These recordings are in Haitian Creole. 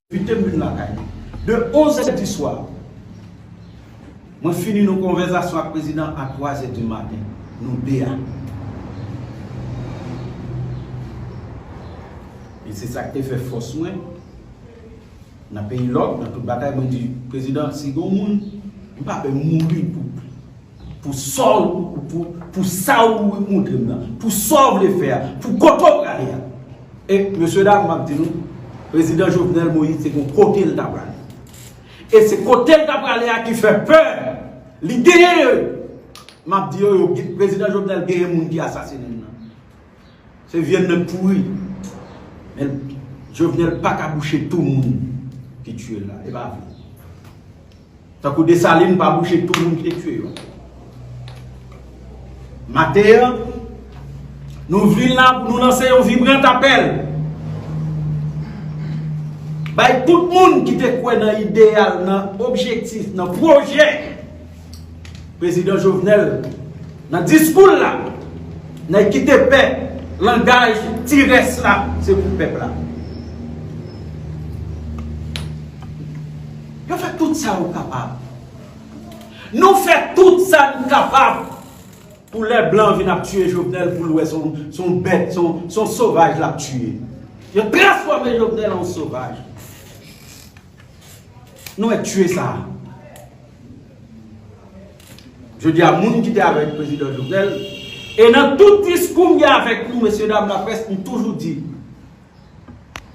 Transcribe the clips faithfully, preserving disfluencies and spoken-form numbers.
Envite m vin lakay li. De onz è di swa, mwen fini yon konvèsasyon ak prezidan a twa zè di maten. Nou de a. E se sa k te fè fòs mwen nan peyi lòk, nan tout batay, mwen di, prezidan, si gen yon moun, m pa pè mouri pou, pou sa w, pou, pou sa w montre m nan, pou sa w vle fè a, pou kote w prale a. E, mesye dam, m ap di nou, prezidan Jovenel Moïse se gon kote l ta prale. E se kote l ta prale a ki fè pè. Li genyen, m ap di yo, yo, prezidan Jovenel genyen moun ki asasinen l nan. Se vyann nan k pouri. Men Jovenel pa ka bouche tou moun ki tiye l la. E pa vre. Tankou Desalin pa bouche tou moun ki te tiye yo. Maten an, nou vin la pou nou lanse yon vibran apèl bay tout moun ki te kwè nan ideyal, nan objektif, nan pwojè prezidan Jovenel, nan diskou l la, nèg ki te pè langaj ti rès la, se pou pèp la. Yo fè tout sa yo kapab. Nou fè tout sa n kapab pou lè blan vin ap tiye Jovenel, pou l wè se yon, se yon bèt, se yon, se yon sovaj l ap tiye. Yo transfòme Jovenel an sovaj. Nou wè tiye sa a. Jodi a, moun ki te avèk prezidan Jovenel, e nan tout diskou m gen avèk nou, mesye dam laprès, m toujou di,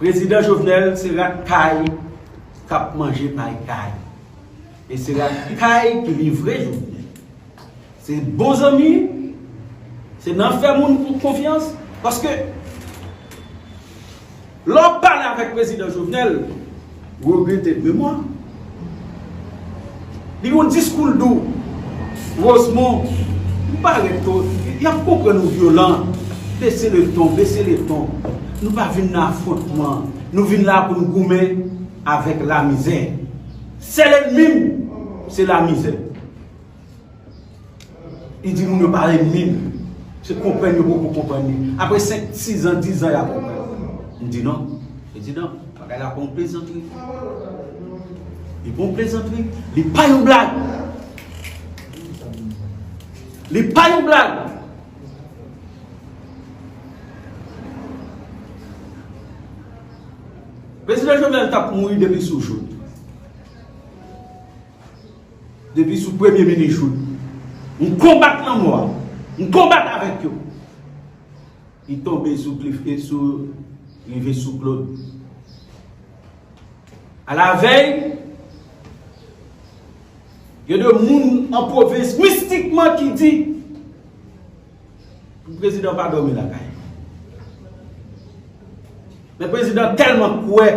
prezidan Jovenel se rat kay k ap manje pay kay. E se rat kay ki livre Jovenel. Se bon zanmi, se nan fè moun konfyans, paske lè w pale avèk prezidan Jovenel, regrete memwa. Li gon diskou l dou. Rosemond, m pa rete, y ap konprann ou vyolan. Bese le ton, bese le ton. Nou pa vin nan afwontman. Nou vin la pou n goumen avèk lamizè. Sèl ènmi m, se lamizè. Li di moun yo pa renmen l. Se konprann yo poko konprann li. Apre senk, sis an, dis an, y a konprann. M di non. Prezidan, bagay la pa yon plezantri. Li pa yon plezantri. Li pa yon blag. Li pa yon blag. Prezidan Jovenel t ap mouri depi sou Jout. Depi sou premye minis Jout. M konbat lanmò a. M konbat avèk yo. Li tonbe sou Cliff e sou, rive sou Claude. Alavèy, gen de moun an pwovens mistikman ki di, prezidan pa dòmi lakay. Men prezidan tèlman kwè,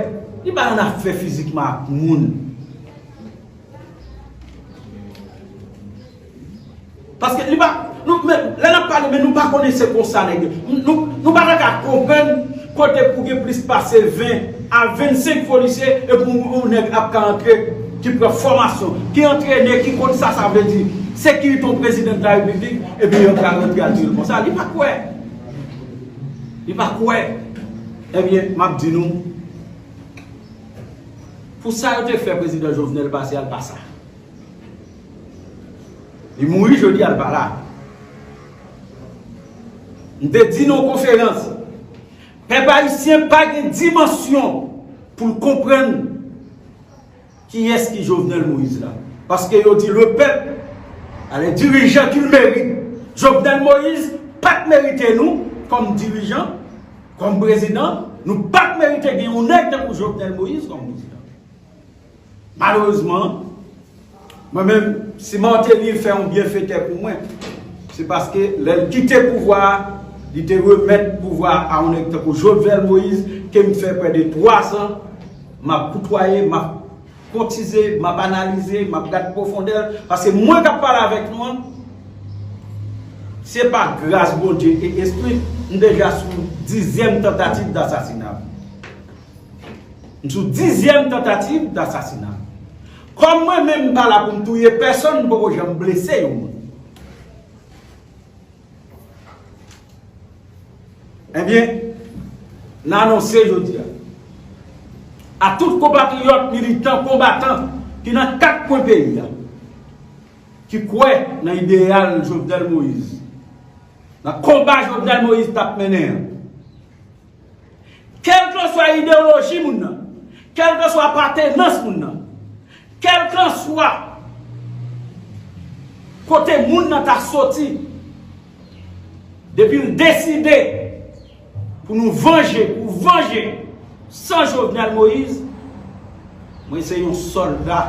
li pa nan afè fizikman ak moun. Paske li pa, nou, men, lè n ap pale, men nou pa konnen se konsa nèg yo. Nou, nou pa ta ka konprann kote pou gen plis pase ven a vennsenk polisye, epi yon, yon nèg ap ka antre, ki pran fòmasyon, ki antrenè, ki konn sa sa vle di sekirite yon prezidan de la repiblik, epi yo ka rantre al tiye l konsa. Li pa kwè. Li pa kwè. Ebyen, m ap di nou, pou sa yo te fè prezidan Jovenel pase a, l pa sa. Li mouri jodi a, l pa la. M te di nan yon konferans, pèp ayisyen pa gen dimansyon pou l konprann kiyès ki Jovenel Moïse la. Paske yo di le peuple a les dirigeants qu'il mérite. Jovenel Moïse pa t merite nou kòm dirijan, kòm prezidan. Nou pa t merite gen yon nèg tankou Jovenel Moïse kòm prezidan. Malerezman, mwen menm, si Martelly fè yon byenfetè pou mwen, se paske lè l kite pouvwa a, li te remèt pouvwa a yon nèg tankou Jovenel Moïse, ke m fè prè de twa zan, m ap koutwaye, m ap koutize, m ap analize, m ap gad pwofondè l, paske mwen k ap pale avèk nou an, se pa gras Bondye e espri, m deja sou dizyèm tantativ d asasina. M sou dizyèm tantativ d asasina. Kòm mwen menm m pa la pou m touye pèsonn, m poko janm blese yon moun. Ebyen, n anonse jodi a, A tout konpatriyòt, militan, konbatan ki nan kat kwen peyi a, ki kwè nan ideyal Jovenel Moïse, nan konba Jovenel Moïse t ap mennen an. Kèlkanswa ideyoloji moun nan, kèlkanswa apartenans moun nan, kèlkanswa kote moun nan ta soti, depi l deside pou nou vanje, pou vanje san Jovenel Moïse, mwen se yon sòlda.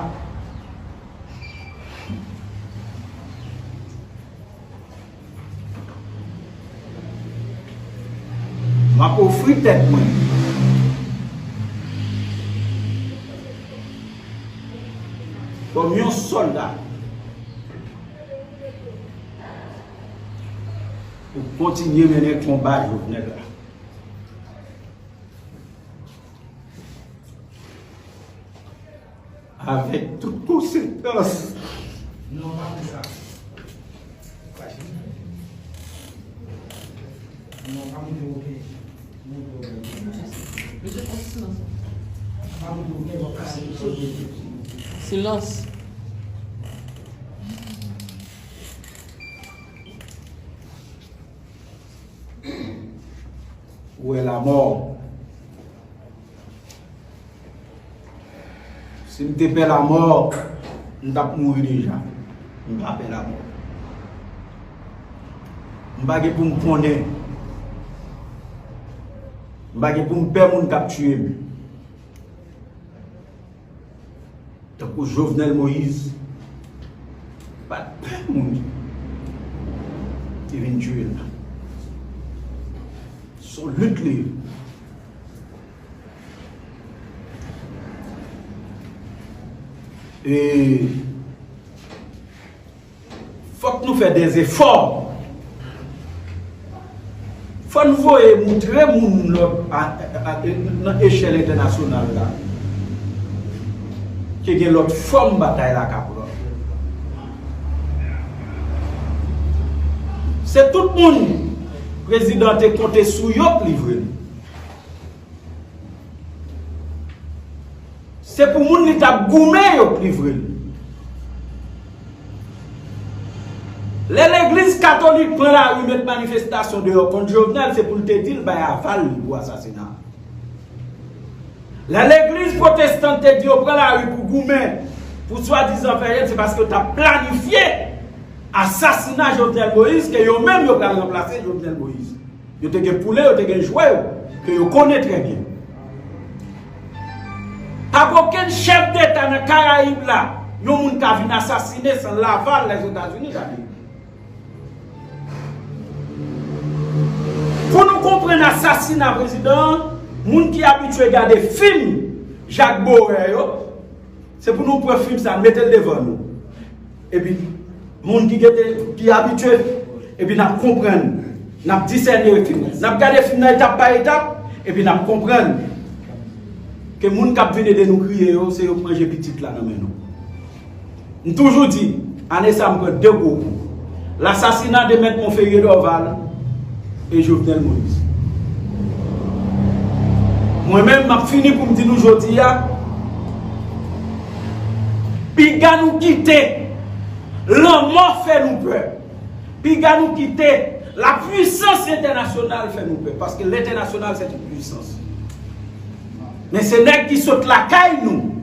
M ap ofri tèt mwen kòm yon sòlda pou kontinye mennen konba Jovenel la. Avèk tout konsekans. Silans. Ou wè lamò. Si m te pè lamò, m t ap mouri deja. M pa pè lamò. M pa gen pou m konnen. M pa gen pou m pè moun k ap tiye m. Tankou Jovenel Moïse pa t pè moun ki vin tiye l la. Se yon lit li ye. E fòk nou fè dèzefò. Fò n voye moutre moun lòt a, a, a, nan echèl entènasyonal la ke gen lòt fòm batay la ka pran. Se tout moun prezidan te konte sou yo pou livre l. Se pou moun li t ap goumen yo k livre l. Lè legliz katolik pran lari met manifestasyon deyò kont Jovenel, se pou l te di l bay aval li pou asasina. Lè legliz pwotestan te di yo pran lari pou goumen, pou swadizan fè jèn, se paske yo t ap planifye asasina Jovenel Moïse, ke yo menm yo pral ranplase Jovenel Moïse. Yo te gen poule, yo te gen jwè yo, ke yo konnen trè byen. Pa gen okenn chèf deta nan Karayib la, yon moun ka vin asasine san laval Lèzetazini, gade. Pou nou konprann asasina prezidan an, moun ki abitye gade fim Jak Bowè yo, se pou nou pran fim sa, mete l devan nou. Epi, moun ki gentan, ki abitye, epi n ap konprann, n ap disène fim. N ap gade fim nan etap pa etap, epi n ap konprann ke moun k ap vin ede nou kriye yo, se yo k manje pitit la nan men nou. M toujou di, ane sa m pran de gwo kou. Lasasina de Mèt Monferrier Dorval e Jovenel Moïse. Mwen menm, m ap fini pou m di nou jodi a, piga nou kite lanmò fè nou pè. Piga nou kite lapwisans entènasyonal fè nou pè. Paske lentènasyonal se yon pwisans. Men se nèg ki sot lakay nou,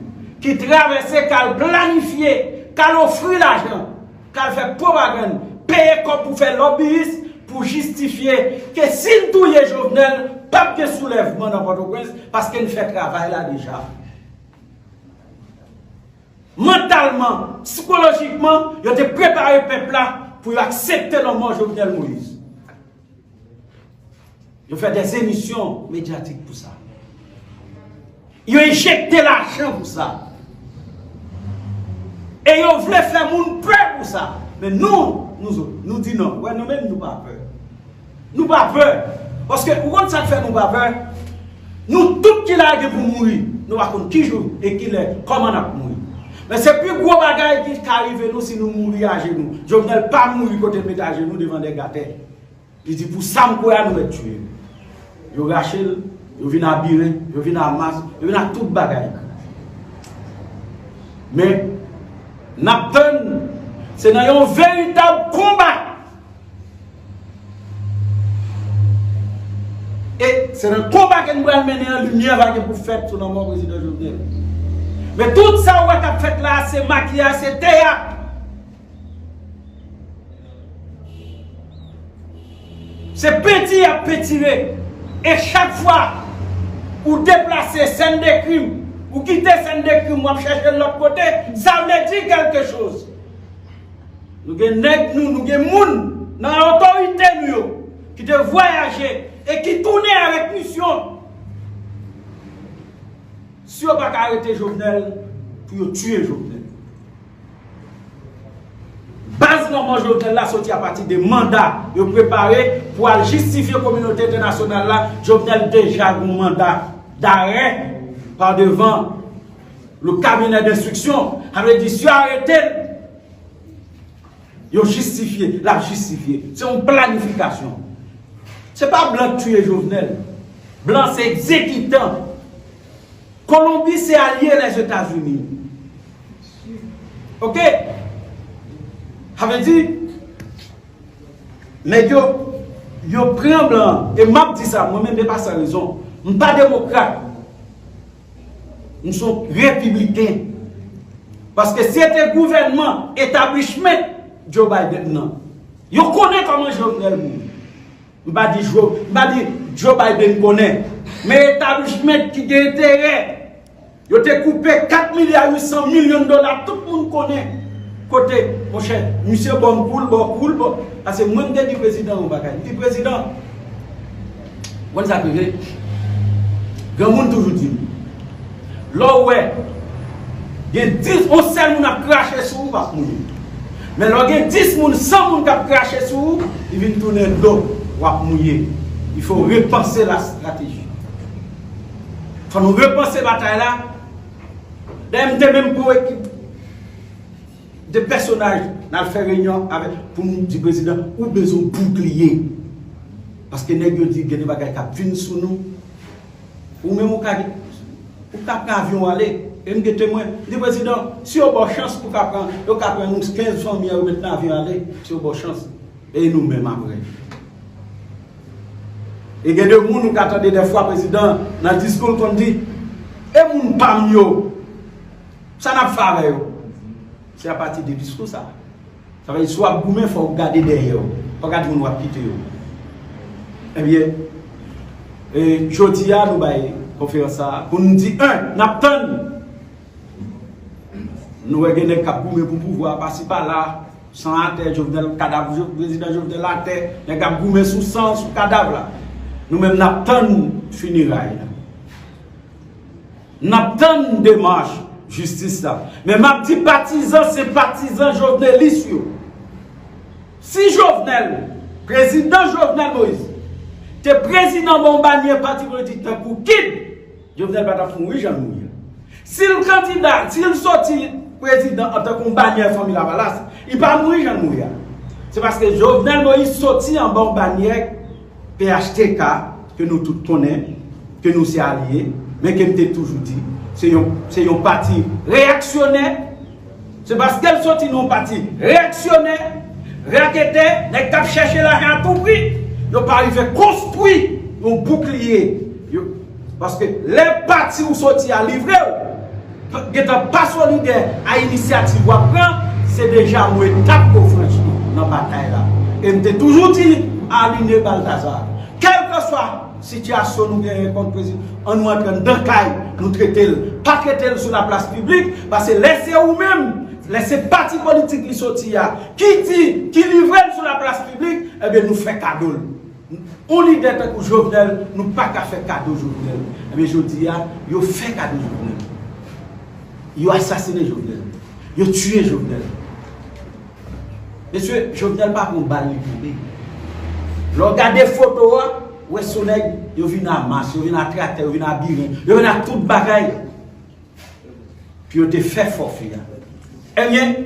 ki travèse, k al planifye, k al ofri lajan, k al fè pwopagann, peye kòb pou fè lòbiyis, pou jistifye ke si n touye Jovenel, p ap gen soulèvman nan Pòtoprens, paske n fè travay la deja. Mantalman, sikolojikman, yo te prepare pèp la pou yo aksepte lanmò Jovenel Moïse. Yo fè dèzemisyon medyatik pou sa. Yo enjekte lajan pou sa. E yo vle fè moun pè pou sa. Men nou, nou, nou di non. Wè, nou menm, nou pa pè. Nou pa pè. Paske, ou konn sa k fè nou pa pè? Nou tout ki la gen pou mouri. Nou pa konn ki jou e ki lè, kòman n ap mouri. Men se pi gwo bagay ki ka rive nou si nou mouri ajenou. Jovenel pa mouri kote l mete ajenou devan nèg atè. Li di, pou sa m kwè a, nou mèt tiye m. Yo rache l, Yo vin a biren, yo vin a mas, yo vin a tout bagay. Men, n ap tann, se nan yon veritab konba. E se nan konba ke n pral mennen an, limyè va gen pou fèt sou lanmò prezidan Jovenel. Men tout sa w wè k ap fèt la a, se makiyaj, se teyat. Se penti y ap pentire. E chak fwa ou deplase sèn de krim, ou kite sèn de krim, w ap chèche l lòt kote, sa vle di kèlke choz. Nou gen nèg nou, nou gen moun nan otorite nou yo ki te vwayaje e ki tounen avèk misyon. Si yo pa ka arete Jovenel, pou yo tiye Jovenel. Baz lanmò Jovenel la soti apati de manda yo prepare pou al jistifye kominote entènasyonal la. Jovenel deja gen yon manda darè pa devan le cabinet d'instruction. Sa vle di, si yo arete l, yo jistifye, l ap jistifye. Se yon planifikasyon. Se pa blan k tiye Jovenel. Blan se egzekitan. Kolonbi se alye Lèzetazini. Oke? Sa vle di, nèg yo, yo pran blan an. E m ap di sa, mwen menm, e pa san rezon. M pa demokrat. M se yon repibliken. Paske se te gouvènman establishment Joe Biden nan. Yo konnen kòman Jovenel mouri. M pa di Joe, m pa di Joe Biden konnen. Men establishment ki gen enterè. Yo te koupe kat milya uit san milyon dola, tout moun konnen. Kote, monchè, misye ba m kou l, ba w kou l, ba w. Paske mwen, m te di prezidan yon bagay. M di, prezidan, w konn sa k rive? Granmoun toujou di m, lè w wè gen dis, yon sèl moun ap krache sou ou, w ap mouye. Men lè w gen dis moun, san moun k ap krache sou ou, li vin tounen dlo, w ap mouye. Il faut repenser la stratégie. Fò nou repanse batay la. Dayè, m te menm pran ekip de pèsonaj, n al fè reyinyon avèk, pou nou di prezidan, ou bezwen boukliye. Paske nèg yo di gen de bagay k ap vin sou nou. Ou menm ou ka, ou ka pran avyon ale. E m gen temwen. M di prezidan, si yo ba w chans, ou ka pran, yo ka pran nou kenz fanmi an, yo met nan avyon ale, si yo ba w chans. E nou menm apre? E gen de moun ou ka tande dèfwa prezidan nan diskou l konn di, e moun pa m yo, sa n ap fè avè yo? Se apati de diskou sa. Sa vle di, si w ap goumen, fò w gade dèyè w. Pa gade moun w ap kite yo. Ebyen, e, jodi a, nou bay konferans sa a pou n di, en, n ap tann. Nou wè gen nèg k ap goumen pou pouvwa pasi pala, san atè, Jovenel, kadav Jo-, prezidan Jovenel atè, nèg ap goumen sou san, sou kadav la. Nou menm, n ap tann fineray la. N ap tann demach jistis la. Men m ap di patizan, senpatizan jovenelis yo. Si Jovenel, prezidan Jovenel Moïse, te prezidan ban yon banyè pati politik tankou kid, Jovenel pa t ap mouri jan l mouri a. Si l kandida, si l soti prezidan antanke yon banyè Fanmi Lavalas, li pa mouri jan l mouri a. Se paske Jovenel Moïse soti anba yon banyè P H T K, ke nou tout konnen, ke nou se alye, men ke m te toujou di, se yon, se yon pati reyaksyonè. Se paske l soti nan yon pati reyaksyonè, raketè, nèg k ap chèche lajan a tou pri, yo pa rive konstwi yon boukliye. Yo, paske lè pati ou soti a livre w, gentan pa solidè a inisyativ w ap pran, se deja yon etap ke w franchi nan batay la. E m te toujou di Aline Baltazar, kèlkeswa sitiyasyon nou genyen kont prezidan, ann nou antre anndan kay, nou trete l. Pa trete l sou laplas piblik, paske lè se ou menm, lè se pati politik li soti a, ki di, ki livre l sou laplas piblik, ebyen nou fè kado l. Yon lidè tankou Jovenel, nou pa ka fè kado Jovenel. Ebyen jodi a, yo fè kado Jovenel. Yo asasinen Jovenel. Yo tiye Jovenel. Mesye, Jovenel pa pran bal, li tonbe. Lè w gade foto a, w wè se yon nèg, yo vin a mas, yo vin a traktè, yo vin a biren, yo vin a tout bagay. Pou yo te fè fòfè a. Ebyen,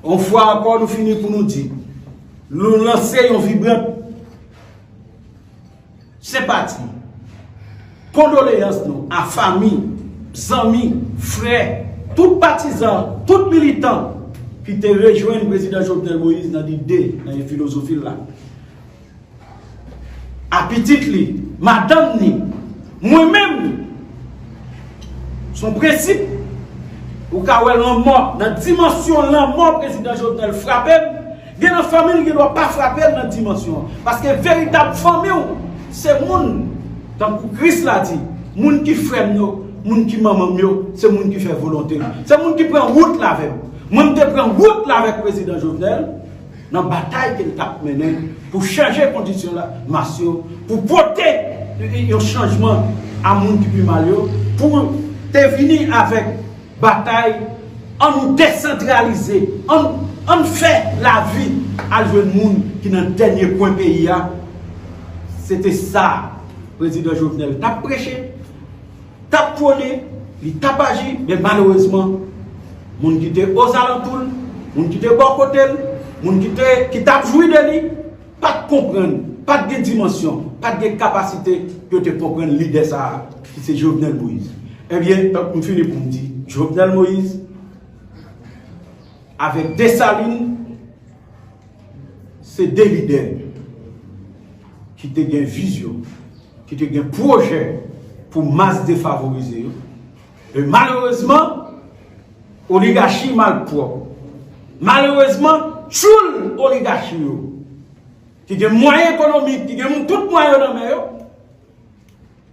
yon fwa ankò, nou fini pou nou di, nou lanse yon vibrant senpati Kondoleyans nou a fanmi, zanmi, frè, tout patizan, tout militan ki te rejwenn prezidan Jovenel Moïse nan lide, nan filozofi l la. A pitit li, madanm ni, mwen menm, se yon prensip, ou ka wè lanmò, nan dimansyon lanmò prezidan Jovenel frape m, gen nan fanmi l gen dwa pa frape l nan dimansyon an. Paske veritab fanmi w, se moun, tankou Kris la di, moun ki frè m yo, moun ki manman m yo, se moun ki fè volonte m. Se moun ki pran wout la avè m. Mwen, m te pran wout la avèk prezidan Jovenel nan batay ke l t ap mennen pou chanje kondisyon la, mas yo, pou pote yon chanjman a moun ki pi mal yo, pou te vini avèk batay, ann desantralize, ann, ann fè lavi al jwenn moun ki nan dènye kwen peyi a. Se te sa prezidan Jovenel t ap preche, t ap pwone, li t ap aji, men malerezman, moun ki te ozalantou l, moun ki te bò kote l, moun ki te, ki t ap jwi de li, pa t konprann, pa t gen dimansyon, pa t gen kapasite pou yo te konprann lidè sa a, ki se Jovenel Moïse. Ebyen, tank m fini pou m di, Jovenel Moïse, avèk Desalin, se de lidè ki te gen vizyon, ki te gen pwojè pou mas defavorize yo. E malerezman, oligachi malpwòp, malerezman, tchoul oligachi yo, ki gen mwayen ekonomik, ki gen tout mwayen yo nan men yo,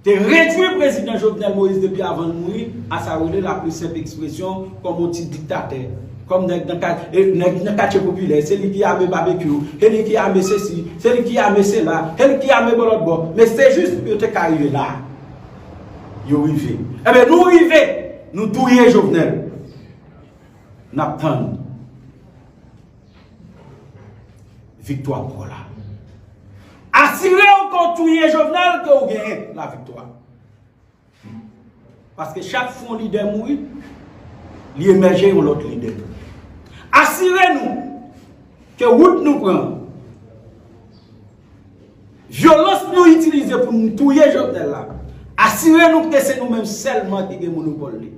te redwi prezidan Jovenel Moïse depi avan l mouri, a sa rele la pli senp ekspresyon, kòm yon ti diktatè, kòm nèg nan ka-, e, nèg nan katye popilè, se li ki ame babekyou, se li ki ame sesi, se li ki ame sela, se li ki ame bò lòt bò. Men se jis pou yo te ka rive la. Yo rive. Ebyen, nou rive, nou touye Jovenel. N ap tann viktwa pa w la. Asire w ke w touye Jovenel, ke w genyen laviktwa. Paske chak fwa yon lidè mouri, li emèje yon lòt lidè. Asire nou ke wout nou pran, vyolans nou itilize pou nou touye Jovenel la, asire nou ke se nou menm sèlman ki gen monopòl li.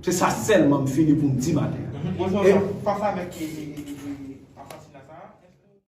Se sa sèlman m fini pou m di maten an. Bon, Jean, e- fas avèk, e, e, e,